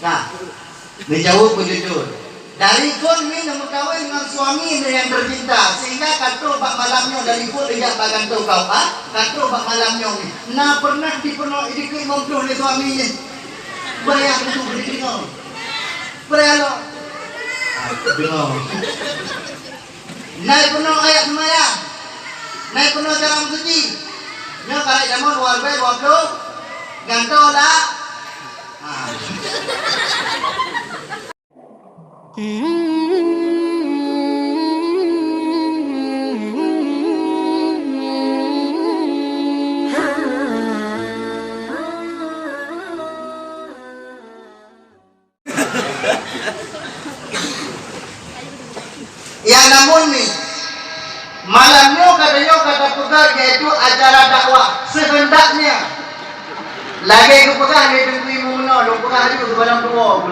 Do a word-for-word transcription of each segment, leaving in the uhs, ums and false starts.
Nah, neujaweueb beujujur. Dari phon mi neumeukawen ngon suami neuh nyang teucinta, sehingga ka troh bak malam nyoe dari phon neujak bak kantô K U A, ka troh bak malam nyoe mi. Na pernah dipeunoh dikeue limong ploh lé suami nyoe? Beureulée tentu beudeungoe. Beureulée lom. Ah, deungoe. Na peunoh ayat seumayang. Na peunoh cara meusuci. Nyoe karek jameun dua ribèe dua ploh. Gantoe lah. Ha. Ya namun ni, malam nyoe gata nyoe ka tapeugah, yaitu acara dakwah seuheundaknya. Lagèe geupeugah lé Teungku Imum nyoe, lôn peugah laju sibalang tuwoe.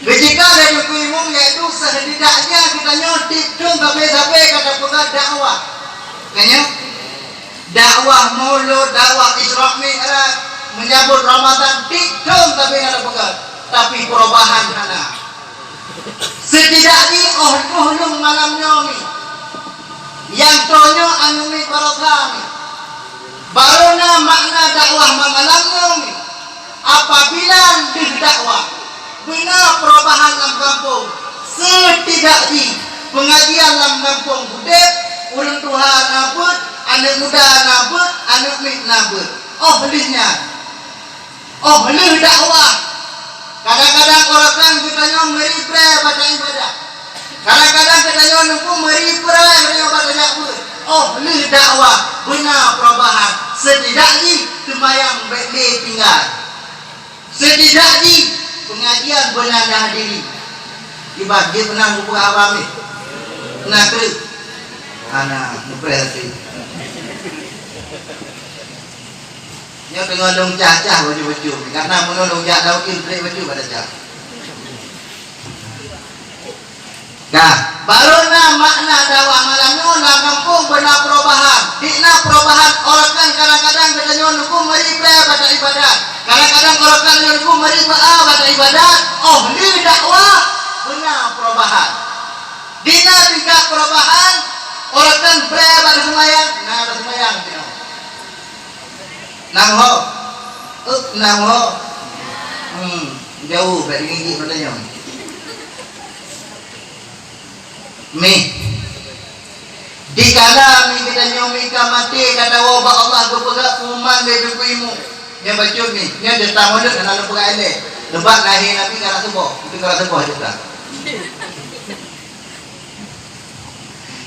Geucikak lé Teungku Imum, yaitu seuheundaknya geutanyoe tiep thôn sabe-sabe ka tapeugah dakwah. Ka nyoe? Dakwah Maulud, dakwah Isra Mi'raj, menyambut Ramadan, tiep thôn tapi na tapeugah, tapi perubahan hana. Setidak jih óh lheueh lôn malam nyoe mi, nyang tanyoe aneuk miet baroesa mi, barô na makna dakwah malam nyoe mi. Apabila deuh dakwah, beuna perubahan lam gampông, setidak jih peungajian lam gampông udép, ureueng tuha na beuet, aneuk muda na beuet, aneuk miet na beuet. Óh lheueh nyan, óh lheueh dakwah, kadang-kadang ureueng geutanyoe meuri pré bak ibadat. Kadang-kadang geutanyoe neupeu meuri pré meunyoe bak tajak beuet. Óh lheueh dakwah beuna perubahan, setidak jih seumayang bèk lé tinggai. Setidak jih peungajian beuna tahadiri. Iban jih pernah geupeugah haba mi? Na kreueh? Hana, mupreh até. Nyoe teungoh lôn cah-cah bacut-bacut. Karena meunyoe lôn jak laôt, trép bacut bak cah. Ka, barô na makna dakwah malam nyoe lam gampông beuna perubahan. Dikna perubahan, ureueng kadang-kadang geutanyoe neupeu meuri pré bak ibadat. Kadang-kadang ureueng geutanyoe neupeu meuri bak ibadat. Óh lheueh dakwah beuna perubahan. Dikna tingkat perubahan, ureueng pré bak seumayang, na seumayang teuh. Nam ho? Euk, nam ho? Hmm, jauh bèk gigit mata nyoe. Mih. Dikala mi geutanyoe mi ka maté, ka tawoe bak Allah geupeugah pengumuman lé Teungku Imum. Nyoe bacut mi, nyoe cerita Maulud hana lôn peugah ilèe. Leubeh lahé Nabi ka rasa boh, itu ka rasa boh cerita.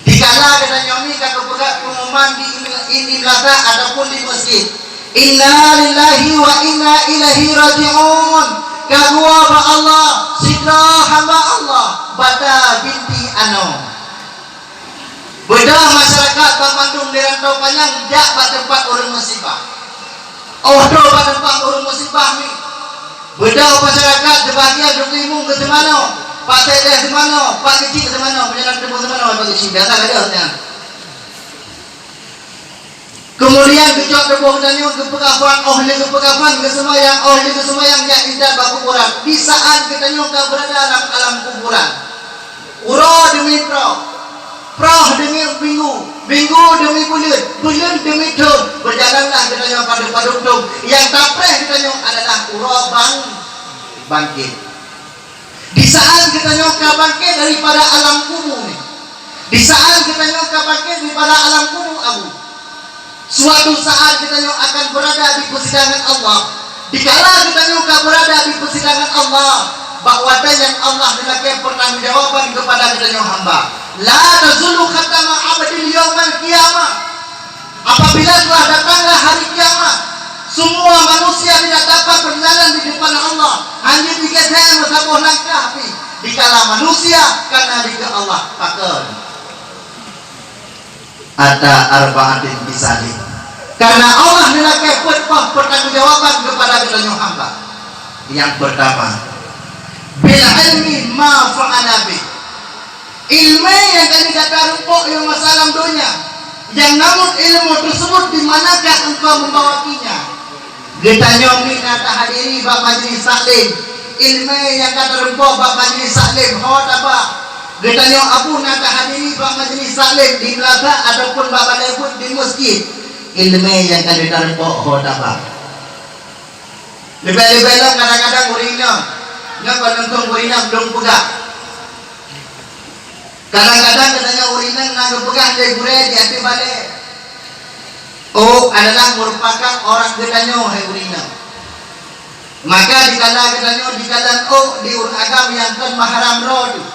Dikala geutanyoe mi ka geupeugah pengumuman di Indi Plaza ataupun di masjid, "Inna lillahi wa inna ilaihi raji'un." Ka geuwoe bak Allah, sidroe hamba Allah, Bata binti Ano. Beudôh masyarakat banmandum di Rantau Panyang jak bak teumpat ureueng musibah. Óh trôh bak teumpat ureueng musibah mi, beudôh masyarakat sebahagian Teungku Imum geuseumanoe, Pak Sekdes seumanoe, Pak Keuchik seumanoe, meunyoe na teungku seumanoe Pak Keuchik, biasa ka deuh nyan. Keumudian geucok tuboh geutanyoe geupeukafan, óh lheueh geupeukafan geuseumayang, óh lheueh geuseumayang jak intat bak kuburan. Di saat geutanyoe ka beurada lam alam kuburan. Uroe deumi proh, proh deumi minggu, minggu deumi buleuen, buleuen deumi thôn, beujalanlah geutanyoe padub-padub thôn. Nyang tapreh geutanyoe adalah uroe bang-, bangkét. Di saat geutanyoe ka bangkét daripada alam kubu nyoe, di saat geutanyoe ka bangkét daripada alam kubu, Abu, suatu saat geutanyoe akan beurada di peusidangan Allah. Dikala geutanyoe ka beurada di peusidangan Allah, bak watèe nyan Allah neulakèe peurtanggongjawaban keupada geutanyoe hamba. La tazulu qadama abdin yaumal qiyamah. Apabila telah datanglah hari kiamat, semua manusia tidak dapat berjalan di depan Allah. Hanya digeser meusaboh langkah pih dikala manusia kana dikeue Allah pakon. Ata arba'atin bisalih. Karena Allah neulakèe peuet boh pertanggungjawaban kepada geutanyoe hamba. Yang pertama, bil ilmi ma fa'ala bih. Ilmu yang kami kata rumpok yang masa alam dunia, yang namun ilmu tersebut di manakah engkau membawakinya? Geutanyoe mi na tahadiri bak majlis taklim, ileumèe nyang ka tareumpok bak majlis taklim ho taba. Geutanyoe abu na tahadiri bak majlis taklim di meulaza ataupun bak balèe buet di meuseujid, ileumèe nyang ka tareumpok ho taba. Leubeh-leubeh lom kadang-kadang ureueng inong, nyoe kon leumpung ureueng inong lôn peugah. Kadang-kadang geutanyoe ureueng inong na geupeugah lé gurèe di ateueh balèe, "Ôk adalah merupakan aurat geutanyoe, hai ureueng inong." Maka dikala geutanyoe jikalon ôk di ureueng agam nyang kon mahram droe teuh,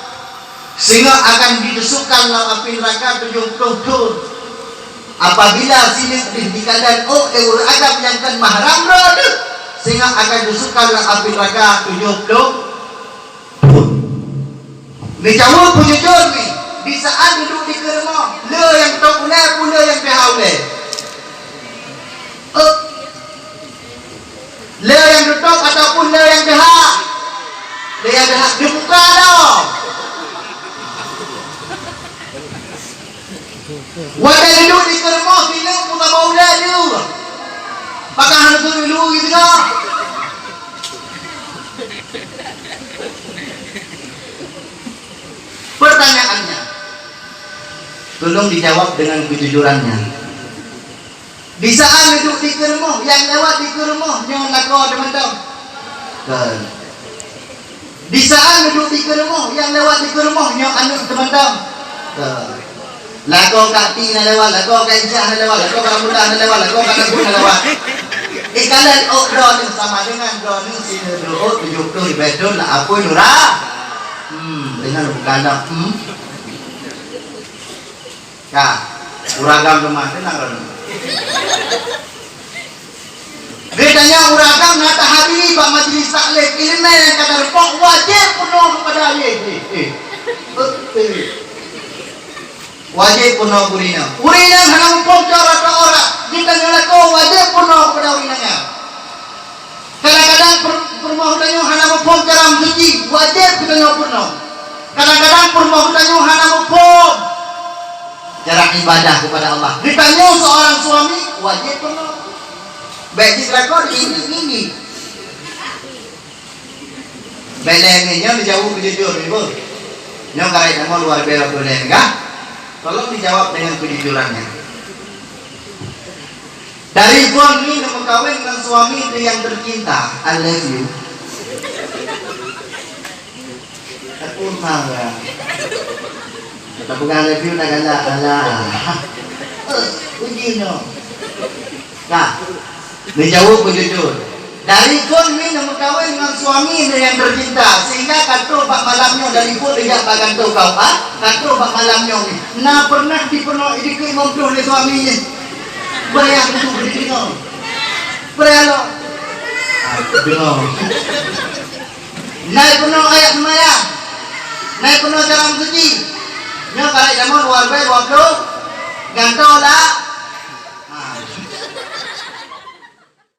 singoh akan jitusukkan lam api neuraka tujoh ploh thon. Apabila sineuk deuh jikalon ôk di ureueng agam nyang kon mahram droe teuh, singoh akan jitusukkan lam api neuraka tujoh ploh thon. Neujaweub beujujur mi, di saat duek dikeue rumoh, le nyang tôb ulèe, peue le nyang peuhah ulèe? Eh, le nyang teutôb ataupun le nyang peuhah? Le nyang peuhah, dibuka lom. Watèe duek dikeue rumoh, sineuk peusaboh ulèe deuh. Pakon hana teuh lu gitu. Pertanyaannya, tolong dijawab dengan kejujurannya. Di saat duek dikeue rumoh, nyang lewat dikeue rumoh nyoe lakoe teumantong? Kon. Di saat duek dikeue rumoh, nyang lewat dikeue rumoh nyoe aneuk teumantong? Kon. Lakoe Kak Ti na lewat, lakoe Kak Ijah na lewat, lakoe Kak Rambutan na lewat, lakoe Kak Teungku na lewat. Ikalon ôk droeneuh sama dengan droeneuh sineuk duek tujoh ploh ribèe thon lam apui neuraka. Hmm, deungon bukan dak, hmm. Ka, ureueng agam teuma, teunang droeneuh. Geutanyoe ureueng agam na tahadiri bak majlis taklim, ileumèe nyang ka tareumpok wajéb peunoh keupada ayah. Eh, eh. Eh, eh. Wajéb peunoh keu ureueng inong. Ureueng inong hana muphom cara teuh aurat, geutanyoe lakoe wajéb peunoh keupada ureueng inong nyan. Kadang-kadang peurumoh geutanyoe hana muphom cara meusuci, wajéb geutanyoe peunoh. Kadang-kadang peurumoh geutanyoe hana muphom cara ibadah keupada Allah, geutanyoe seorang suami wajéb peunoh. Bèk jeuet lakoe diinggit-inggit. Bèk lé nyoe dijaweueb beujujur, Ibu. Nyoe karet nama luar biasa boleh, enggak? Tolong dijawab dengan kejujurannya. Dari phon mi neumeukawen ngon suami nyang tercinta, I love you. Aku marah. Tapeugah I love you, tak galak, alah. Eh, uji nyoe. Nah, neujaweueb beujujur. Dari phon mi neumeukawen ngon suami nyang tercinta, sehingga ka troh bak malam nyoe dari phon dijak bak kantô K U A, ka troh bak malam nyoe mi. Na pernah dipeunoh idikeue imam troh lé suami nyan. Bayang tu beri dengar. Beri alok. Ah, dengar. Na peunoh ayat seumayang. Na peunoh cara meusuci. Nyoe karet jameun dua ribèe dua ploh. Gantoe lah.